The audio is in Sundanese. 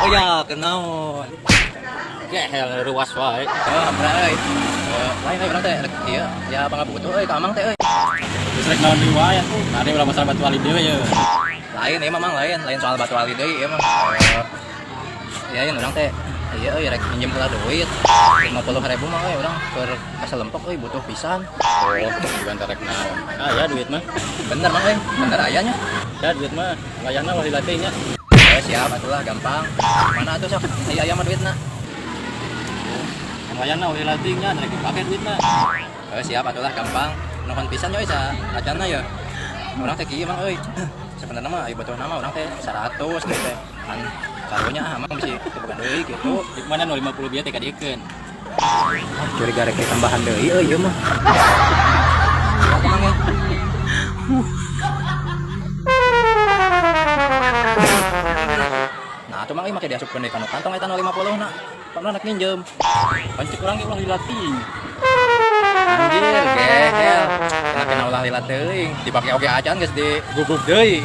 Oh ya, kenaon. Gehel ruas wae. Oh, hampura euy. Lain euy urang teh rek ieu ya pangabutuh euy ka Amang teh euy. Geus rek naon deui wae atuh. Nah, ulah masalah batu ali deui ye. Lain ieu mah, Mang, lain, lain soal batu ali deui ieu mah. Ya ieu urang teh iya euy rek minjem heula duit 50 ribu mah euy, urang keur kaselempok euy, butuh pisan. Oh, bukan rek naon. Ah ya duit mah. Bener, Mang, euy, bener aya nya. Ya duit mah wayahna ulah lila teuing nya. Eh, siap atulah, gampang. Mana atuh sok aya aya mah duitna. Wayahna ulah lila teuing nya, rek dipake duitna. Eh, siap atulah, gampang. Nuhun pisan euy sa acana ya. Urang teh kieu, Mang, euy. Sebenarnya mah ieu butuh nama urang teh 100 gitu teh. Kan karunya ah Amang bisi boga deui gitu. Di mana nu 50 bieu teh kadiekeun. Ah, curiga rek tambahan deui euy ieu mah. Ya, Mang ya. Nah, atuh, Mang, ieu make diasupkeun deui kana kantong eta nu 50 na. Pamna rek minjem. Pan cek urang ge ulah lila teuing. Anjir, gehel. Kena-kena ulah lila teuing. Dipake oge acan geus digugug deui.